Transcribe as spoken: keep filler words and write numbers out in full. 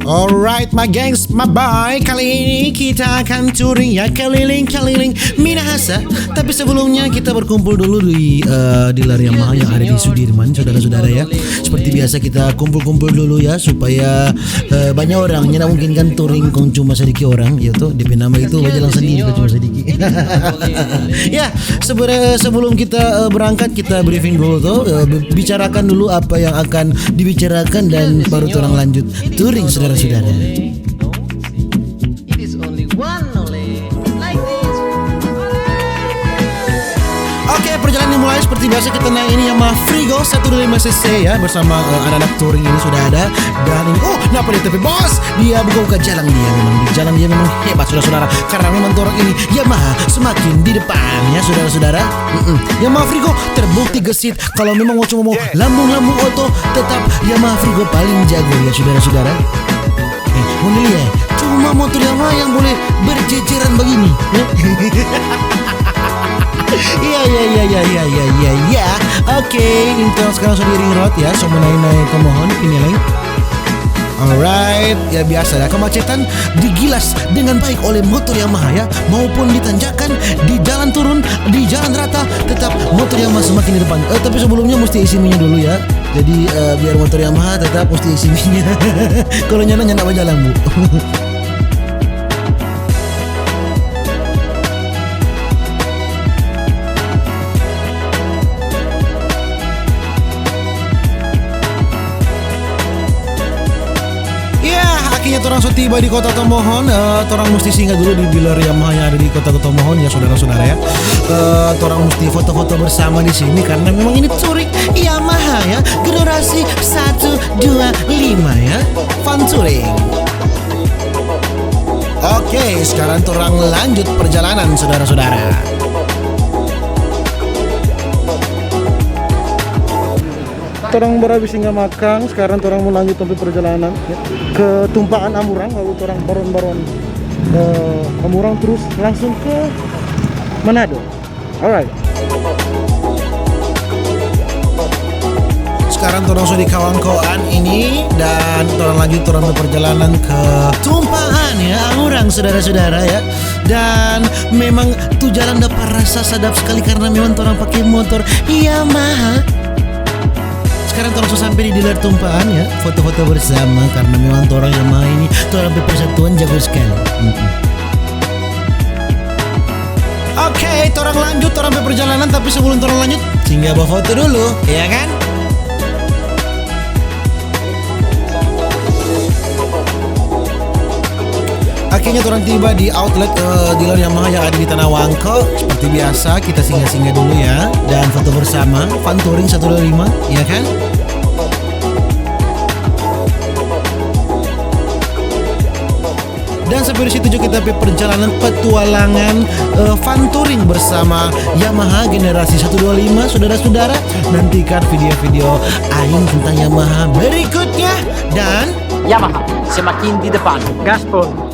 Alright, my gangs, my boy. Kali ini kita akan touring ya, keliling-keliling Minahasa. Tapi sebelumnya kita berkumpul dulu di, eh, di Larian Mahal yang ada di Sudirman, saudara-saudara ya. Seperti biasa kita kumpul-kumpul dulu ya, supaya, eh, banyak orang. Nyanda mungkin kan touring kong cuma sedikit orang, ya toh. Depe nama itu bajalang sendiri, kong cuma sedikit. Ya, sebere-, sebelum kita, eh, berangkat, kita briefing dulu toh. Eh, bi-, bicarakan dulu apa yang akan dibicarakan dan baru torang lanjut touring, saudara-saudara. It is only one only. Like this. Oke, perjalanan dimulai seperti biasa, kita naik ini Yamaha Frigo satu dua lima C C ya, bersama, eh, anak-anak touring ini sudah ada. Dan ini, oh, napa dia tapi bos? Dia buka-buka jalan dia memang. Di jalan dia memang hebat, saudara-saudara. Karena memang torang ini Yamaha semakin di depan ya, saudara-saudara. Mm-mm. Yamaha Frigo terbukti gesit. Kalau memang mau cuma mau lambung-lambung oto, tetap Yamaha Frigo paling jago ya, saudara-saudara. Eh, mau lihat, cuma motor Yamaha yang boleh berjejeran begini, ya? Iya, iya, iya, iya, iya, iya, iya, iya. Oke, ini torang sekarang sudah di ring road ya, so mau naik-naik ke mohon, ini lagi. Alright, ya biasa ya, kemacetan digilas dengan baik oleh motor Yamaha ya, maupun di tanjakan, di jalan turun, di jalan rata, tetap motor Yamaha semakin di depan. Eh, tapi sebelumnya mesti isi minyak dulu ya. Jadi, eh, biar motor Yamaha tetap mesti isi minyak. Kalau nyanda, nyanda bajalang, Bu. Ya, akhirnya torang so tiba di Kota Tomohon. Eh, torang musti singgah dulu di dealer Yamaha yang ada di Kota Tomohon, ya, saudara-saudara, ya. Eh, torang musti foto-foto bersama di sini karena memang ini touring Yamaha, ya, generasi satu dua lima, ya, Fun Touring. Oke, sekarang torang lanjut perjalanan, saudara-saudara. Torang baru habis singgah makang, sekarang torang mau lanjut sampai perjalanan, ya, ke Tumpaan Amurang, lalu torang baron-baron, eh, Amurang, terus langsung ke Manado. Alright. Sekarang torang so di Kawangkoan ini dan torang lanjut torang pe perjalanan ke Tumpaan, ya, Amurang, saudara-saudara, ya. Dan memang tu jalan dapa rasa sadap sekali karena memang torang pake motor Yamaha. Sekarang torang so sampe di dealer Tumpaan, ya, foto-foto bersama karena memang torang Yamaha ini, torang pe persatuan jago sekali. Mm-mm. Oke, torang lanjut torang pe perjalanan, tapi sebelum torang lanjut, singgah bafoto dulu, ya kan? Akhirnya torang tiba di outlet, eh, dealer Yamaha yang ada di Tanah Wangko. Seperti biasa, kita singgah-singgah dulu ya. Dan foto bersama, Fun Touring satu dua lima, ya kan? Dan sampai di situ juga kita pe perjalanan petualangan, eh, Fun Touring bersama Yamaha generasi satu dua lima, saudara-saudara. Nantikan video-video aing tentang Yamaha berikutnya. Dan Yamaha, semakin di depan. Gaspol.